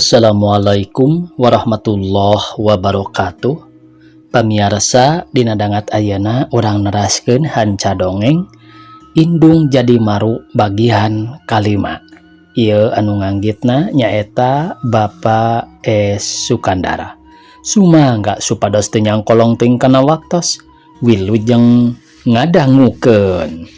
Assalamualaikum warahmatullahi wabarakatuh. Pamiarsa, dina dangat ayeuna urang neraskeun hanca dongeng Indung Jadi Maru bagian kalima. Ieu anu nganggitna nyaeta Bapak S Sukandara. Sumangga supados teu nyangkolong teuing kana waktos. Wilujeng ngadangukeun.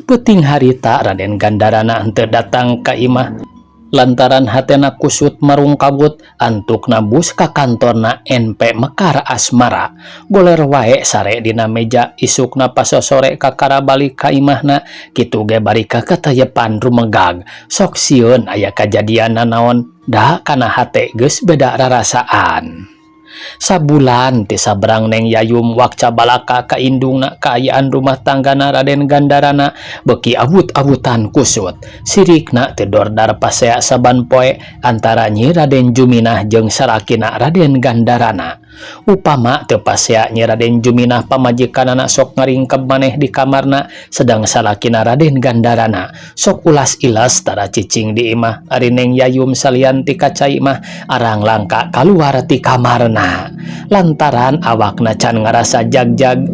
Peuting harita Raden Gandarana henteu datang ka imah. Lantaran hatena kusut marungkabut, antukna bus ka kantorna NP Mekar Asmara. Goler wae sare dina meja. Isukna pasosore kakara balik ka imahna, kitu ge bari kaketeyepan rumegag. Sok sieun aya kajadian nanaon, da kana hate geus beda rarasaan. Sabulan ti sabrang Neng Yayum wakca balaka ka indungna, kaayaan rumah tanggana Raden Gandarana beuki awut-awutan kusut. Sirikna teu dordar pasea saban poe antara Nyi Raden Juminah jeung salakina Raden Gandarana. Upama teu pasea, Nyi Raden Juminah pamajikanana sok ngaringkeb maneh di kamarna, sedang salakina Raden Gandarana sok ulas-ilas tara cicing di imah. Ari Neng Yayum salian ti ka cai mah arang langka kaluar ti kamarna lantaran awakna can ngarasa jagjag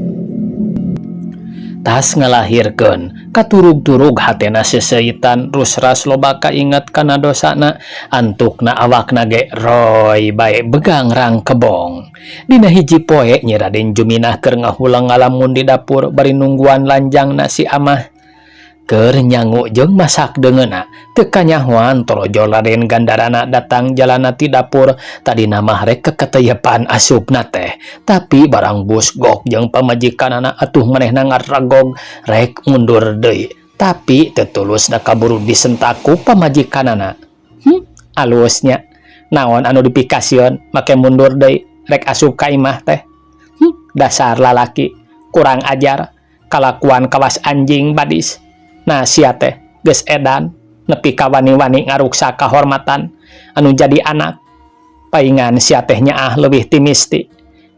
tas ngalahirkeun. Katurug-turug hatena seuseuitan, rusras loba kainget kana dosana. Antukna awakna ge roy bae begang rang kebong. Dina hiji poe, Nyi Raden Juminah keur ngahuleng ngalamun di dapur bari nungguan lanjangna si Amah keur nyangu jeung masak deungeunna. Teu kanyahoan torojol Raden Gandarana datang jalana ti dapur. Tadina mah rek keketeyepan asupna teh, tapi barang bus gok jeung pamajikanana, atuh manehna ngaregog rek mundur deui, tapi teu tulus da kaburu disentak ku pamajikanana. Alusnya naon anu dipikasieun make mundur deui rek asup ka imah teh? Dasar lalaki kurang ajar, kalakuan kawas anjing badis. Nah, sia teh geus edan nepi ka wani-wani ngaruksak kahormatan anu jadi anak. Paingan sia teh nyaah leuwih ti misti.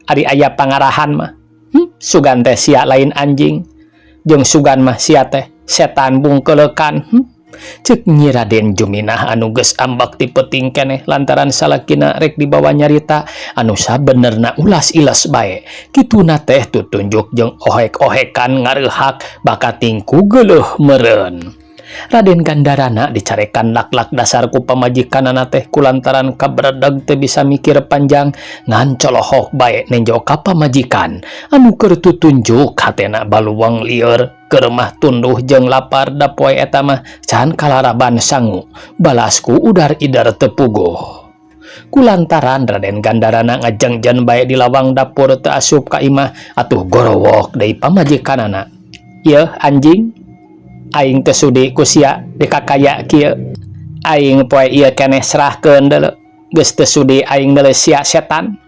Ari aya pangarahan mah, sugan teh sia lain anjing, jeung sugan mah sia teh setan bungkeleukan, Ceuk Nyi Raden Juminah anu geus ambek ti peuting keneh lantaran salakina rek dibawa nyarita anu sabenerna ulas-ilas bae. Kituna teh tutunjuk jeung ohek-ohekan ngareurhak bakating ku geuleuh meureun. Raden Gandarana dicarekan lak-lak dasar ku pamajikanana teh kulantaran kabredeg teu bisa mikir panjang, ngan colohok bae nenjo ka pamajikan anu keur tutunjuk. Hatena baluang lieur, keur mah tunduh jeung lapar, da poe eta mah can kalaraban sangu. Balas ku udar idar teu puguh. Kulantaran Raden Gandarana ngajengjen bae di lawang dapur teu asup ka imah, atuh gorowok deui pamajikanana. "Yeuh anjing, aing teu sudi ku sia dikakaya kieu. Aing poe ieu keneh serahkeun deuleu. Geus teu sudi aing deuleu sia, setan.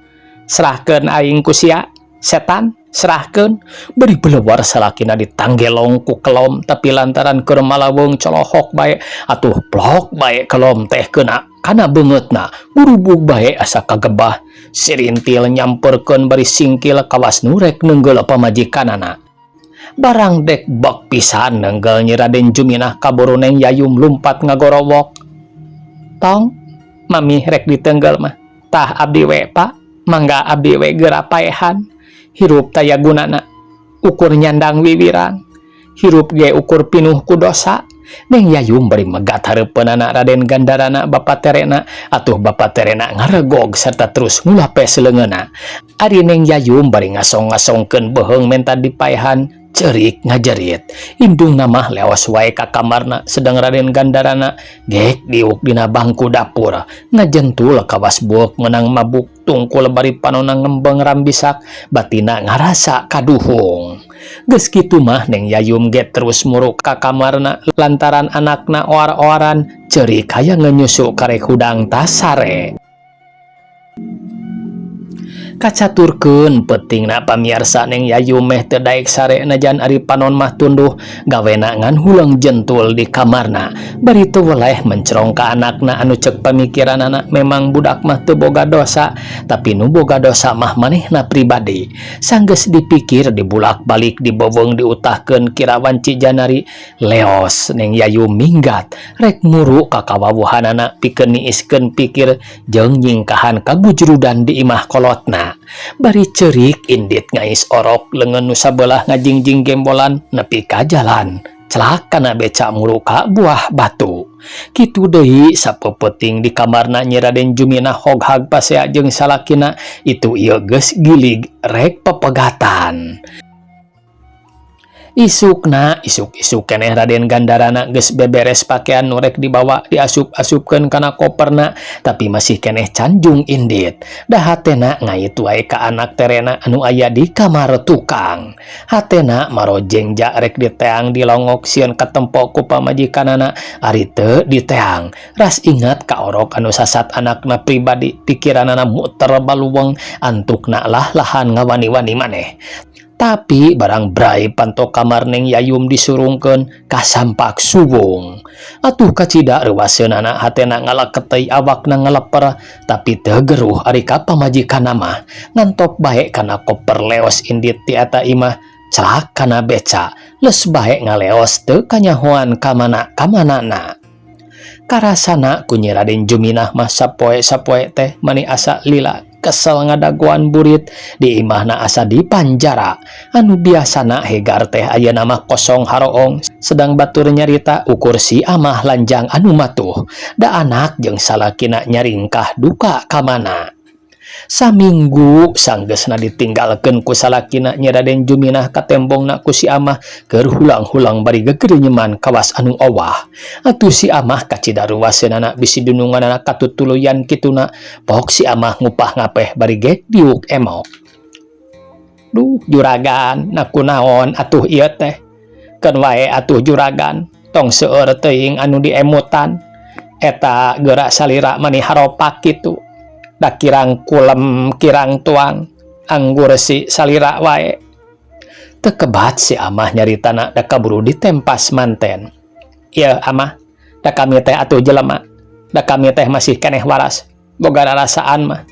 Serahkeun aing ku sia, setan, serahkeun!" Bari belewar salakina ditanggelong ku kelom, tapi lantaran keur malaweung colohok bae, atuh plok bae kelom teh kena kana beungeutna. Gurubug bae asa kagebah. Sirintil nyamperkeun bari singkil kawas nu rek neunggeul pamajikanana. Barang dek bek pisan neunggeul Nyi Raden Juminah, kaburu Neng Yayum lumpat ngagorowok, "Tong, mami rek diteunggeul mah tah abdi we, Pak. Mangga abdi we geura paehan. Hirup taya gunana, ukur nyandang wiwirang. Hirup ge ukur pinuh ku dosa." Neng Yayum bari megat hareupeunana Raden Gandarana, bapa terena. Atuh bapa terena ngaregog serta terus ngulapes leungeunna. Ari Neng Yayum bari ngasong-ngasongkeun beuheung menta dipaehan, cerik ngajerit. Indungna mah leos wae ka kamarna, sedang Raden Gandarana gek diuk dina bangku dapur ngajentul kawas bueuk meunang mabuk. Tungkul bari panona ngembeng rambisak, batina ngarasa kaduhung. Geus kitu mah Neng Yayum ge terus muruk ka kamarna lantaran anakna oar-oaran cerik hayang ngenyusu karek hudang tas sare. Kacaturkeun peutingna pamiarsa, Neng Yayu meh teu daek sare najan ari panon mah tunduh gawena ngan hulang jentul di kamarna bari teu weleh mencerong ka anakna anu cek pamikiranana memang budak mah teu boga dosa, tapi nu boga dosa mah manehna pribadi. Sanggeus dipikir, dibulak-balik, dibeuweung, diutahkeun kira wanci janari, leos Neng Yayu minggat rek muru ka kawawuhanana pikeun niiskeun pikir jeung nyingkahan kagujrudan di imah kolotna. Bari ceurik indit ngais orok, leungeun nu sabelah ngajingjing gembolan nepi ka jalan celak kana beca muru ka Buah Batu. Kitu deui sapeupeting di kamarna Nyi Raden Juminah hoghag pasea jeung salakina itu ieu geus gilig rek pepegatan. Isukna isuk-isuk keneh Raden Gandarana geus beberes pakaian nu rek dibawa, diasup-asupkeun kana koperna, tapi masih keneh canjung indit. Da hatena ngait wae ka anak terena anu aya di kamar tukang. Hatena marojeng ja rek diteang dilongok sieun katempo ku pamajikanana, ari teu diteang ras ingat ka orok anu sasat anakna pribadi. Pikiranana muter baluweng, antukna lah lahan ngawani-wani maneh. Tapi barang brai panto kamar Neng Yayum disurungkeun, kasampak suwung. Atuh kacida reuwaseunana, hatena ngalaketei, awakna ngaleper, tapi teu geruh ari ka pamajikanna mah. Ngantok bae kana koper, leos indit ti eta imah, celak kana beca, leus bae ngaleos teu kanyahoan ka mana kamanana. Karasana ku Nyi Raden Juminah mah sapoe-sapoe teh mani asa lila, kesel ngadagoan burit di imahna, asa di panjara. Anu biasana hegar teh ayeuna mah kosong haroong, sedang batur nyarita ukur si amah lanjang anu matuh, da anak jeung salakina nyaringkah duka ka mana. Saminggu sanggeusna ditinggalkeun ku salakina, Nyi Raden Juminah katembongna ku si amah keur hulang-hulang bari gegerenyeman kawas anu owah. Atuh si amah kacida ruwaseunana bisi dununganana katutuluyan kituna. Pok si amah ngupah ngapeh bari gek diuk emok. "Duh juragan, na kunaon atuh ieu teh? Keun wae atuh juragan, tong seueur teuing anu diemutan. Eta geura salira mani haropak kitu. Da kirang kulem kirang tuang, anggur si salira wae." Teu kebat si amah nyaritana da kaburu ditempas manten. "Ieu amah, da kami teh atuh jelema, da kami teh masih keneh waras, boga rarasaan mah.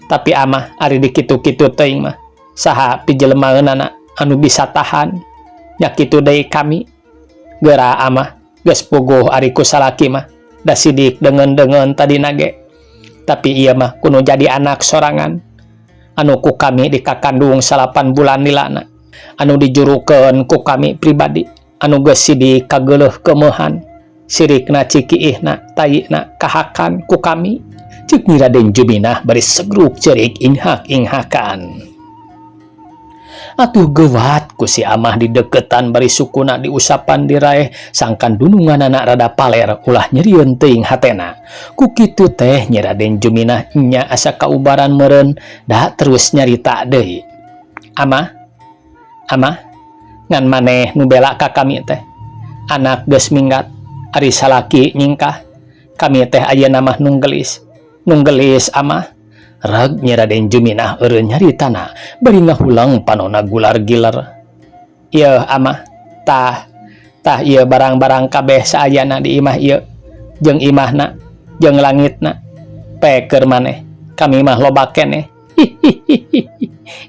Tapi amah, ari dikitu-kitu teuing mah, saha pijelemaeunana anu bisa tahan? Nya kitu deui kami. Geura amah, geus puguh ari ku salaki mah, da sidik deungeun-deungeun tadina ge. Tapi ieu mah kudu jadi anak sorangan anu ku kami dikakandung 9 bulan lilana, anu dijurukeun ku kami pribadi, anu geus sidik kageuleuh keumeuhan, sirikna, cikiihna, tayina kahakan ku kami," cek Nyi Raden Juminah bari segruk ceurik inghak-inghakan. Atuh gewat ku si amah dideketan bari sukuna diusapan diraeh sangkan dununganana rada paler, ulah nyerieun teuing hatena. Ku kitu teh Nyi Raden Juminah nya asa kaubaran meureun, da terus nyarita deui. "Amah, amah, ngan maneh nu bela ka kami teh. Anak geus minggat, ari salaki nyingkah. Kami teh ayeuna mah nunggelis, nunggelis amah." Reg Nyi Raden Juminah eureun nyaritana bari ngahulang panona gular giler. "Ieu amah, tah tah ieu barang-barang kabeh saayana di imah ieu, jeung imahna, jeung langitna, pek keur maneh. Kami mah loba keneh.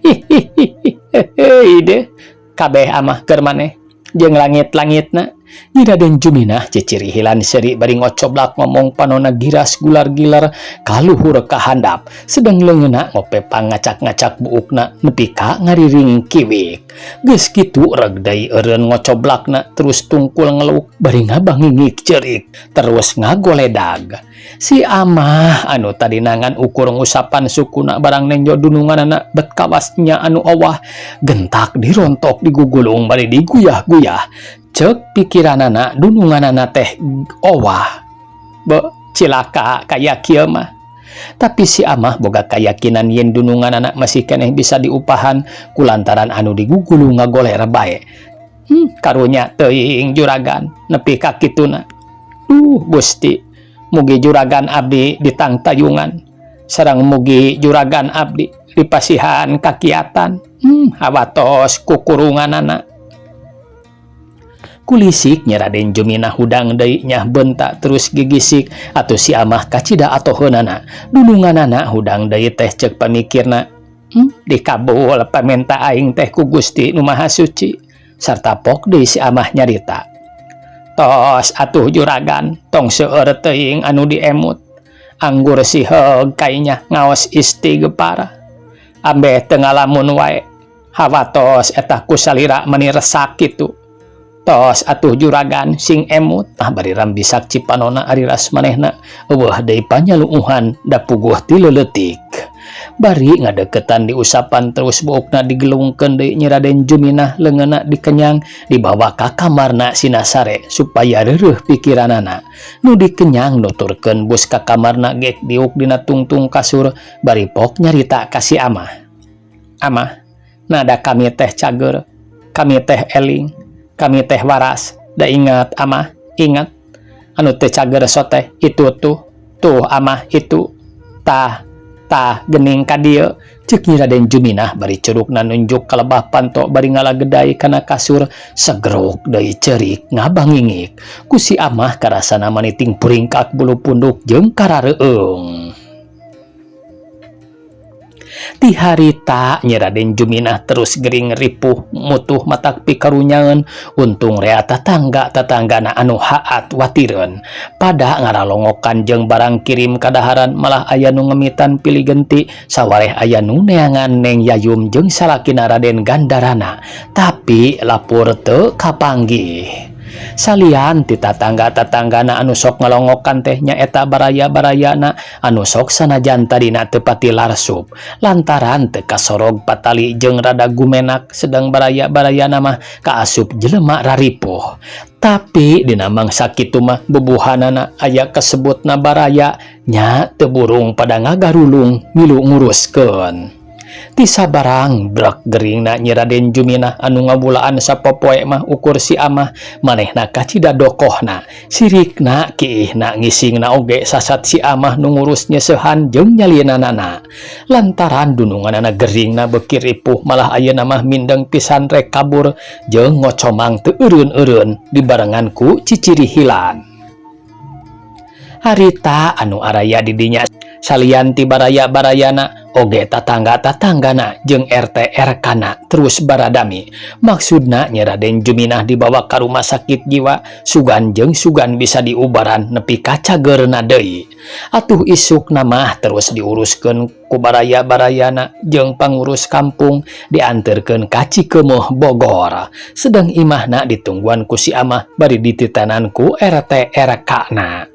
Hihihihi deh. Kabeh amah keur maneh, jeung langit-langitna." Nyi Raden Juminah cicirihilan seuri bari ngocoblak ngomong, panona giras gular-giler kaluhur ka handap, sedang leungeunna ngopepang ngacak-ngacak buukna nepi ka ngariring kiwik. Geus kitu reg deui eureun ngocoblakna, terus tungkul ngeluk bari ngabangingik ceurik, terus ngagoledag. Si amah anu tadina ngan ukur ngusapan sukuna, barang nenjo dununganana bet kawasnya anu owah, gentak dirontok, digugulung bari diguyah-guyah. Cek pikiranana dununganana teh owah. Be, cilaka kaya kieu mah. Tapi si amah boga keyakinan yen dununganana masih keneh bisa diupahan kulantaran anu digugulung ngagoler bae. Karunya teuing juragan nepi ka kituna. Duh Gusti, mugi juragan abdi ditangtayungan. Sareng mugi juragan abdi dipasihan kakiatan. Hawatos kukurunganana. Kulisik Nyi Raden Juminah hudang deui nyah bentak terus gigisik atuh si amah kacida atoheunana. Dununganana hudang deui teh ceuk pamikirna. Dikabul pamenta aing teh ku Gusti Nu Maha Suci. Sarta pok deui si amah nyarita. Tos atuh juragan tong seueur teuing anu diemut. Anggur siheug kainya ngaos istighfar. Ambeh teu ngalamun wae. Hawatos eta ku salira meni resak kitu. Tos atuh juragan sing emut. Ah bari rambisak cipanona ari ras manehna eueuh deui panyaluuhan da puguh ti leuletik. Bari ngadeukeutan diusapan terus buukna digelungkeun deui Nyi Raden Juminah leungeunna dikenyang dibawa ka kamarna sina sare supaya reureuh pikiranana. Nu dikenyang nuturkeun bus ka kamarna gek diuk dina tungtung kasur bari pok nyarita ka si amah. Amah, nada kami teh cager, kami teh eling, kami teh waras, da ingat amah, ingat anu teu cager soteh itu tuh, tuh amah itu, tah tah gening ka dieu ceuk Nyi Raden Juminah bari curugna nunjuk ka lebah panto bari ngalagedai kana kasur segeruk deui ceurik ngabangingik ku si amah karasana maniting puringkak bulu punduk jeung karareueung. Ti harita Nyi Raden Juminah terus gering ripuh mutuh matak pikarunyaeun untung rea tatangga-tatanggana anu haat watireun pada ngaralongokan jeung barang kirim kadaharan malah aya nu ngemitan pilih genti sawareh aya nu neangan Neng Yayum jeung salakina Raden Gandarana tapi lapur teu kapanggih. Salian ti tatangga-tatanggana anu sok ngalongokan teh nyaeta baraya-barayana anu sok sanajan tadina teu pati larsup lantaran teu kasorog patali jeung rada gumenak sedang baraya-barayana mah kaasup jelema raripuh. Tapi dina mangsa kitu mah bubuhanana aya kasebutna baraya nya teu burung pada ngagarulung milu nguruskeun. Ti sabarang brek geringna Nyi Raden Juminah anu ngabulaan sapopoe mah ukur si amah manehna kacida dokohna sirikna kiihna ngisingna oge sasat si amah nu ngurus nyeseuhan jeung nyalinanana lantaran dununganana geringna beuki ripuh malah ayeuna mah mindeng pisan rek kabur jeung ngocomang teu eureun-eureun dibarengan ku cicirihilan. Harita anu araya di dinya salian ti baraya-barayana oge tatangga-tatanggana jeung RT RK-na terus baradami. Maksudna Nyi Raden Juminah dibawa ka rumah sakit jiwa sugan jeung sugan bisa diubaran nepi ka cageurna deui. Atuh isukna mah terus diuruskeun ku baraya-barayana jeung pangurus kampung dianterkeun ka Cikeumeuh Bogor. Sedang imahna ditungguan ku si amah bari dititenan ku RT RK-na.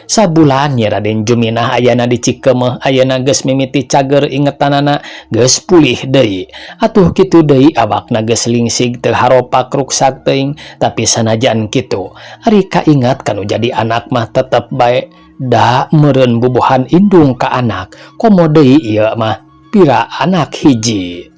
Sabulan Nyi Raden Juminah ayana di Cikeumeuh ayana geus mimiti cager ingetanana geus pulih deui. Atuh kitu deui awakna geus lingsig teu haropak ruksak teuing tapi sanajan kitu ari kaingat kanu jadi anak mah tetep bae da meureun bubuhan indung ka anak komo deui ieu mah pira anak hiji.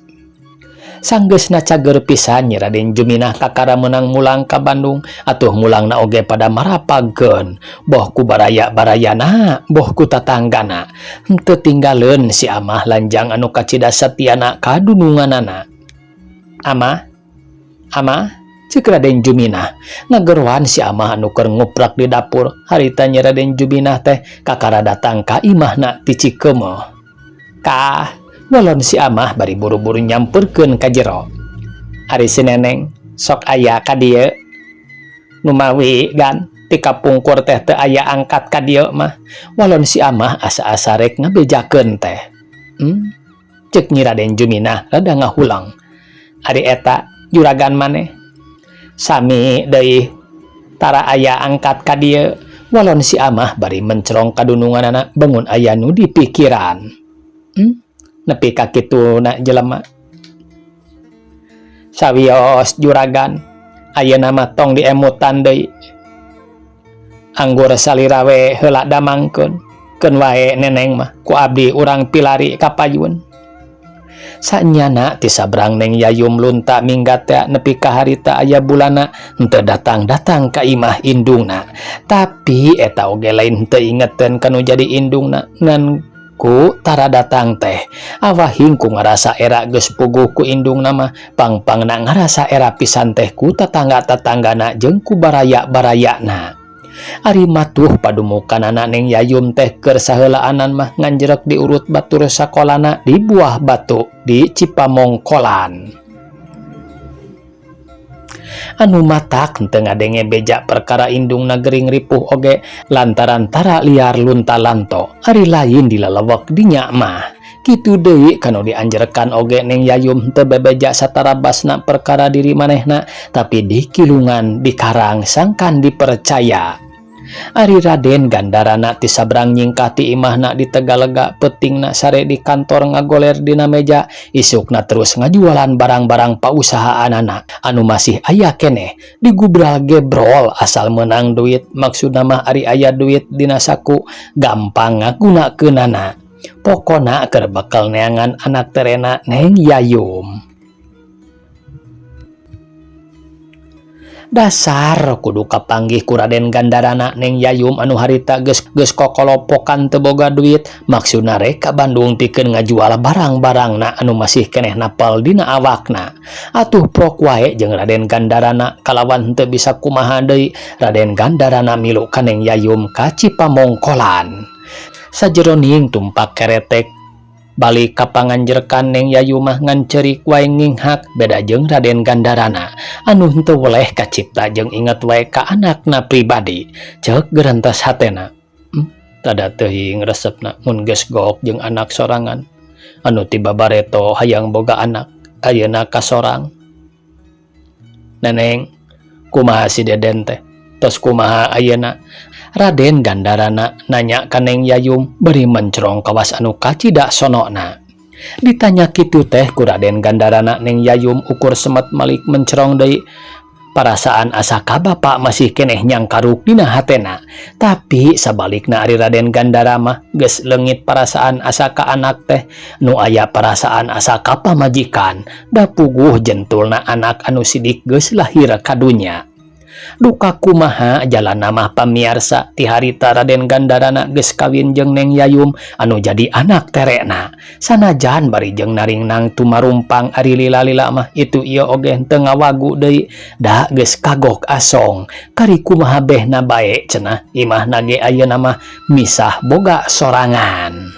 Sanggeusna cager pisan Nyi Raden Juminah kakara meunang mulang ka Bandung atuh mulangna oge pada marapagkeun boh ku baraya-barayana boh ku tatanggana henteu tinggaleun si amah lanjang anu kacida satiana ka dununganana. Amah, amah ceuk Raden Juminah ngageroan si amah anu keur nguprak di dapur harita Nyi Raden Juminah teh kakara datang ka imahna ti Cikeumeuh. Kah walon si amah bari buru-buru nyamperkeun ka jero. Ari si neneng sok aya ka dieu numawi gan ti kapungkur teh teu aya angkat ka dieu mah walon si amah asa-asa rek ngabejakeun teh. Ceuk Nyi Raden Juminah rada ngahulang. Ari eta juragan maneh sami deui tara aya angkat ka dieu walon si amah bari mencrong kadununganana bangun aya nu dipikiran. Nepi ka kituna jelema. Sawios juragan ayeuna mah tong diemutan deui. Anggur salira we heula damangkeun keun wae neneng mah ku abdi urang pilari ka payun. Sanyana ti sabrang Neng Yayum lunta minggat teh nepi ka harita aya bulana henteu datang-datang ka imah indungna. Tapi eta oge lain henteu ingeteun kanu jadi indungna, ngan ku tara datang teh awahing ku ngarasa era geus puguh ku indungna mah, pangpangna ngarasa era pisan teh ku tatangga-tatanggana jeung ku baraya-barayana. Ari matuh padumukanana Neng Yayum teh keur saheulaanan mah nganjrek diurut batur sakolana di Buah Batu di Cipamongkolan. Anu matak henteu ngadenge beja perkara indungna gering ripuh oge lantaran tara liar lunta lanto, ari lain dilalewek dinya mah. Kitu deui kanu dianjerkan oge Neng Yayum teu bebeja satarabasna perkara diri manehna, tapi dikilungan dikarang sangkan dipercaya. Ari Raden Gandarana ti sabrang nyingkah ti imahna di Tegalega, peutingna sare di kantor ngagoler dina meja, isukna terus ngajualan barang-barang pausahaanana anu masih aya keneh digubral gebrol asal menang duit. Maksudna mah ari aya duit dina saku gampang ngagunakeunana, pokona keur bekal neangan anak terena Neng Yayum. Dasar kudu kapanggih ku Raden Gandarana Neng Yayum anu harita geus kokolopokan teu boga duit, maksudna rek ka Bandung pikeun ngajual barang-barangna anu masih keneh napel dina awakna. Atuh prok wae jeung Raden Gandarana kalawan henteu bisa kumaha deui, Raden Gandarana milu ka Neng Yayum ka Cipamongkolan. Sajeroning tumpak keretek balik ka panganjerkan, Neng Yayu mah ngan ceurik wae nginghak, beda jeung Raden Gandarana anu henteu weleh kacipta jeung inget wae ka anakna pribadi. Ceuk gerentas hatena, tada teuing resepna mun geus gook jeung anak sorangan. Anu ti babareto hayang boga anak, ayeuna kasorang. Neneng, kumaha si Deden teh? Tos kumaha ayeuna? Raden Gandarana nanya ka Neng Yayum bari mencrong kawas anu kacida sonokna. Ditanya kitu teh ku Raden Gandarana, Neng Yayum ukur semet malik mencrong deui. Parasaan asa ka bapak masih keneh nyangkaruk dina hatena. Tapi sabalikna ari Raden Gandara mah geus leungit parasaan asa ka anak teh, nu aya parasaan asa ka pamajikan, da puguh jentulna anak anu sidik geus lahir ka dunya. Duka kumaha jalanna mah pamiarsa, ti harita Raden Gandarana geus kawin jeung Neng Yayum anu jadi anak terekna. Sanajan bari jeung naringnang tumarumpang, ari lila-lila mah itu ieu oge teu ngawagu deui, da geus kagok asong. Kari kumaha behna bae cenah, imahna ge ayeuna mah misah boga sorangan.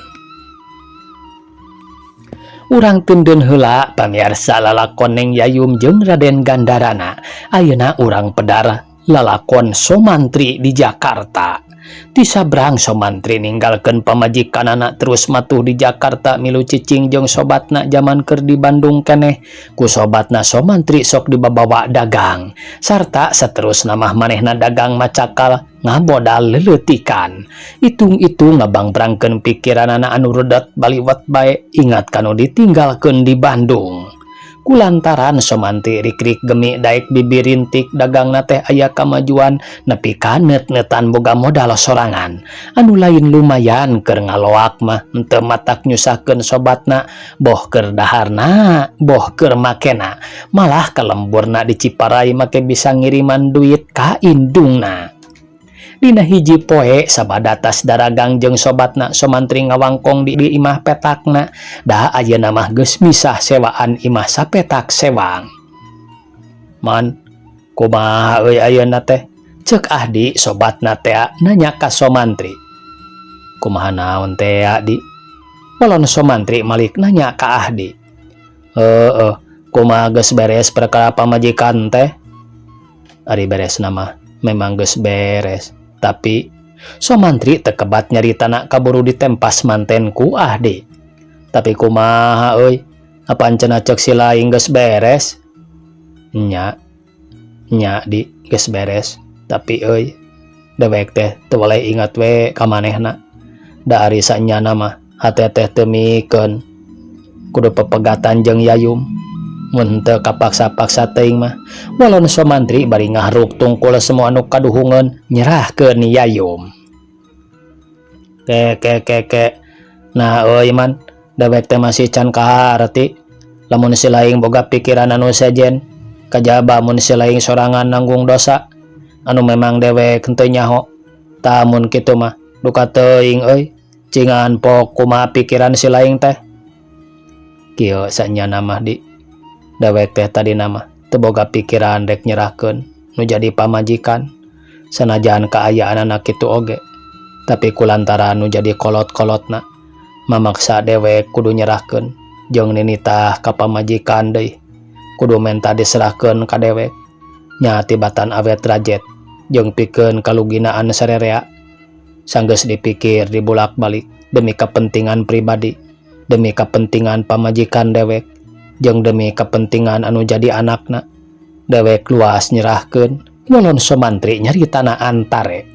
Urang tundeun heula pamiarsa lalakon Neng Yayum jeung Raden Gandarana. Ayeuna urang pedar lalakon Somantri di Jakarta. Ti sabrang Somantri ninggalkeun pamajikanana terus matuh di Jakarta milu cicing jeung sobatna jaman keur di Bandung keneh. Ku sobatna Somantri sok dibabawa dagang. Sarta saterusna mah manehna dagang macakal ngabodal leleutikan. Itung-itung ngabangbrangkeun pikiranana anu redet baliwet bae ingat kanu ditinggalkeun di Bandung. Kulantaran Somantri rikrik gemi daek bibirintik dagangna teh aya kamajuan nepi ka neut-neutan boga modal sorangan. Anu lain lumayan keur ngaloak mah henteu matak nyusahkeun sobatna, boh keur daharna boh keur makena, malah kalemburna di Ciparai make bisa ngiriman duit ka indungna. Dina hiji poe sabada tas daragang jeung sobatna, Somantri ngawangkong di imah petakna, da ayeuna mah geus misah sewaan imah sapetak sewang. Man, kumaha euy ayeuna teh? Ceuk Ahdi sobatna tea nanya ka Somantri. Kumaha naon tea, Di? Walon Somantri malik nanya ka Ahdi. Heeh, kumaha geus beres perkara pamajikan teh? Ari beres nama memang geus beres, tapi Somantri teu kebat nyaritana kaburu ditempas manten ku Ahdi. Tapi kumaha euy? Apan cenah ceuk si laing geus beres? Nya, nya Di, geus beres, tapi euy dewek teh teu weleh ingat we ka manehna. Da ari sanyana mah hate teh teu mikeun kudu pepegatan jeung Yayum. Mun teu kapaksa-paksa teuing mah. Walon Somantri bari ngaharuk tungkul semua anu kaduhungeun nyerahkeun Yayum. Ke ke ke ke. Nah euy man, dewek teh masih can kaharti. Lamun si laing boga pikiran anu sejen, kajaba mun si laing sorangan nanggung dosa anu memang dewek henteu nyaho. Tah mun kitu mah duka teuing euy, cingan pok kumaha pikiran si laing teh. Kieu sanyana mah di dewek teh tadina mah teu boga pikiran rek nyerahkeun nu jadi pamajikan sanajan kaayaanana kitu oge, tapi kulantaran nu jadi kolot-kolotna mamaksa dewek kudu nyerahkeun jeung ninitah ka pamajikan deui kudu menta diserahkeun ka dewek nya tibatan awet rajet jeung pikeun kaluginaan sarerea. Sanggeus dipikir dibulak-balik, demi kepentingan pribadi, demi kepentingan pamajikan dewek, jeung demi kepentingan anu jadi anakna, dewek luas nyerahkeun. Walon Somantri nyaritana antare.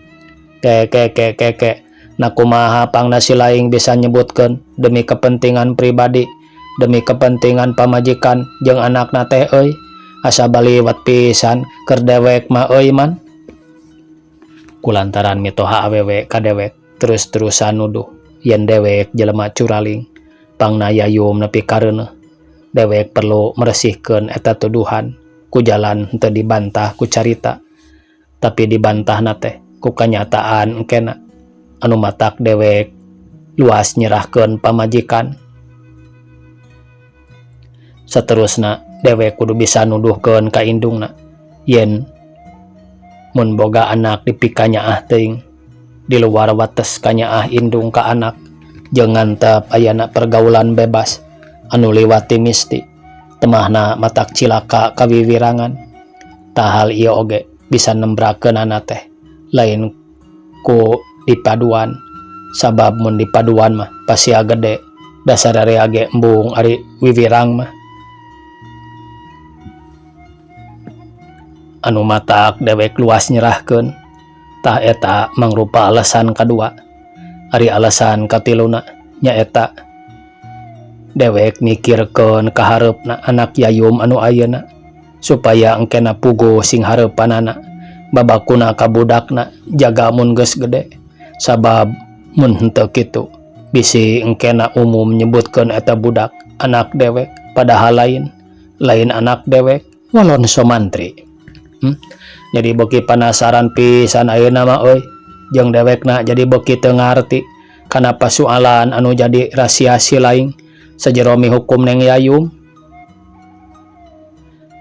Ke ke ke ke ke nah, kumaha pangna si laing bisa nyebutkeun demi kepentingan pribadi, demi kepentingan pamajikan jeung anakna teh euy? Asa baliwet pisan keur dewek mah euy, man. Kulantaran mitoha awewe ka dewek terus-terusan nuduh yen dewek jelema curaling, pangna Yayum nepi kareuneuh. Dewek perlu meresihkeun eta tuduhan ku jalan henteu dibantah ku carita, tapi dibantahna teh ku kanyataan engkena anu matak dewek luas nyerahkeun pamajikan. Saterusna, dewek kudu bisa nuduhkeun ka indungna yen mun boga anak dipikanyaah teuing di luar wates kanyaah indung ka anak, jeung ngantep ayana pergaulan bebas anu liwat ti misti temahna matak cilaka kawiwirangan. Tah, hal ieu oge bisa nembrakeunana teh lain ku dipaduan, sabab mun dipaduan mah pasia gede, da sararea ge embung ari wiwirang mah. Anu matak dewek luas nyerahkeun tah eta mangrupa alasan kadua. Ari alasan katiluna nyaeta dewek mikirkeun kahareupna anak Yayum anu ayeuna, supaya engkena puguh sing hareupanana babakuna ka budakna jaga mun geus gede, sabab mun henteu kitu bisi engkena umum nyebutkeun eta budak anak dewek padahal lain lain anak dewek. Walon Somantri. Jadi beuki panasaran pisan ayeuna mah euy, jeung dewekna jadi beuki teu ngarti kana pasualan anu jadi rahasia si laing sajero mihukum Neng Yayum.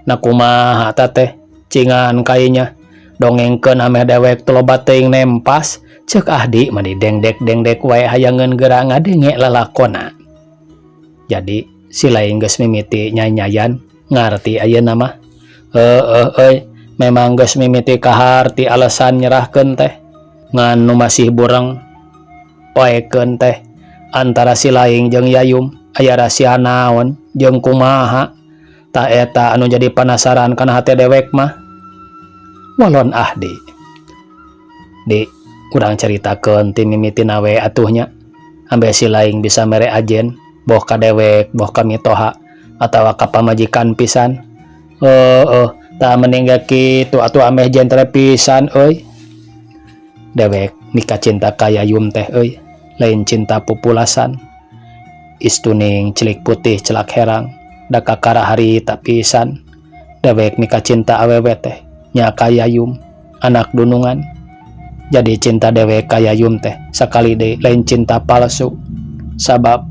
Nah, kumaha ta teh? Cingan kainya dongengkeun ameh dewek teu loba teuing nempas. Ceuk Ahdi mani dengdek dengdek wae hayangeun geura ngadenge lalakonna. Jadi si laing geus mimiti nyanyayan ngarti ayeuna mah. Heueuh euy, memang geus mimiti kaharti alasan nyerahkeun teh, ngan nu masih bureng poekeun teh antara si laing jeung Yayum aya rahasia naon jeung kumaha. Tah, eta anu jadi panasaran kana hate dewek mah. Walon Ahdi. Di urang caritakeun ti mimitina we atuh nya, ambe si laing bisa mere ajen boh ka dewek, boh ka mitoha atawa ka pamajikan pisan. Heueuh, tah mending ge kitu atuh, ameh jentre pisan euy. Dewek mika cinta ka Yayum teh euy lain cinta pupulasan, istuning celik putih celak herang, da kakara harita pisan dewek mika cinta awewe teh nya ka Yayum, anak dunungan. Jadi cinta dewek ka Yayum teh sakali deui lain cinta palsu, sabab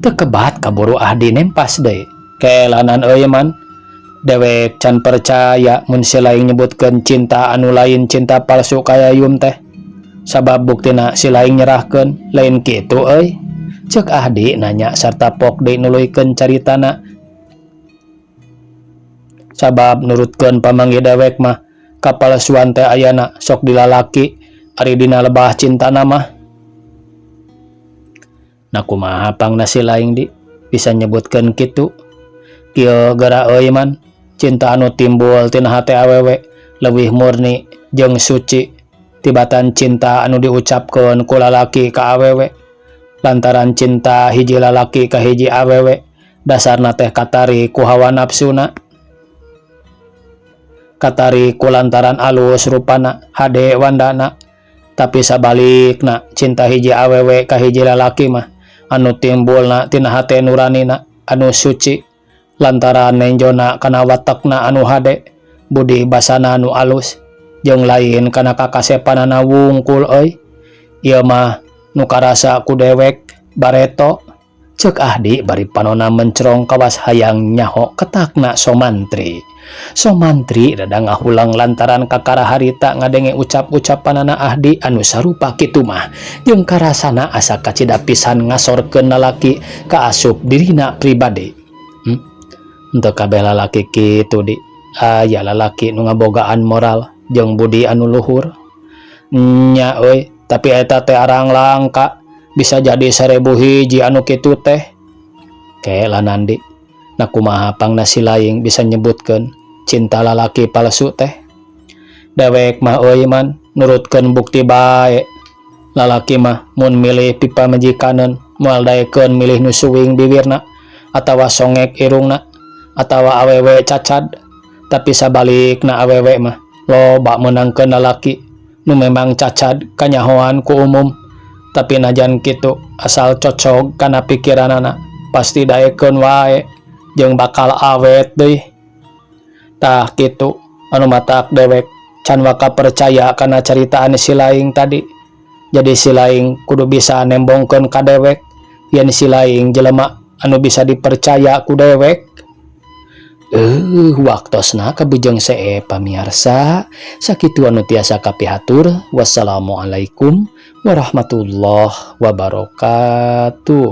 teu kebat kaburu Ahdi nempas deui. Kelanan euy man, dewek can percaya mun si laing nyebutkeun cinta anu lain cinta palsu ka Yayum teh, sabab buktina si laing nyerahkeun. Lain kitu euy? Ceuk Ahdi nanya sarta pok deui nuluykeun caritana, sabab nurutkeun pamanggih dewek mah kapalsuan teh ayana sok di lalaki, ari dina lebah cintana mah. Nah, kumaha pangna si laing di bisa nyebutkeun kitu? Kieu geura euy man, cinta anu timbul tina hate awewe leuwih murni jeung suci tibatan cinta anu diucapkeun ku lalaki ka awewe, lantaran cinta hiji lalaki ka hiji awewe dasarna teh katarik ku hawa nafsuna, katarik ku lantaran alus rupana, hade wandana. Tapi sabalikna, cinta hiji awewe ka hiji lalaki mah anu timbulna tina hate nuranina anu suci. Lantaran nenjona kana watekna anu hade, budi basana anu alus, jeung lain kana kakasepanana wungkul euy. Ieu mah nu karasa ku dewek, bareto. Ceuk Ahdi bari panona mencrong kawas hayang nyaho ketakna Somantri. Somantri rada ngahulang lantaran kakara harita ngadenge ucap-ucapanana Ahdi anu sarupa kitu mah jeung karasana asa kacida pisan ngasorkeun lalaki kaasup dirina pribadi. Henteu kabeh lalaki kitu, Di. Aya lalaki nu ngabogaan moral jeung budi anu luhur. Nya euy, tapi eta teh arang langka, bisa jadi 1000 hiji anu kitu teh. Ke lah Nandi, nah kumaha pangna si laing bisa nyebutkeun cinta lalaki palsu teh? Dewek mah euy, Man, nurutkeun bukti bae. Lalaki mah mun milih pipamajikaneun moal daekeun milih nu suwing bibirna atawa songek irungna atawa awewe cacad, tapi sabalikna awewe mah loba meunangkeun lalaki nu memang cacad kanyahoan ku umum, tapi najan kitu asal cocog kana pikiranana pasti daekeun wae jeung bakal awet deui. Tah kitu anu matak dewek can waka percaya kana caritaan si laing tadi. Jadi si laing kudu bisa nembongkeun ka dewek yen si laing jelema anu bisa dipercaya ku dewek. Waktosna kabujeng see, pamiarsa. Sakitu anu tiasa kapihatur. Wassalamualaikum warahmatullahi wabarakatuh.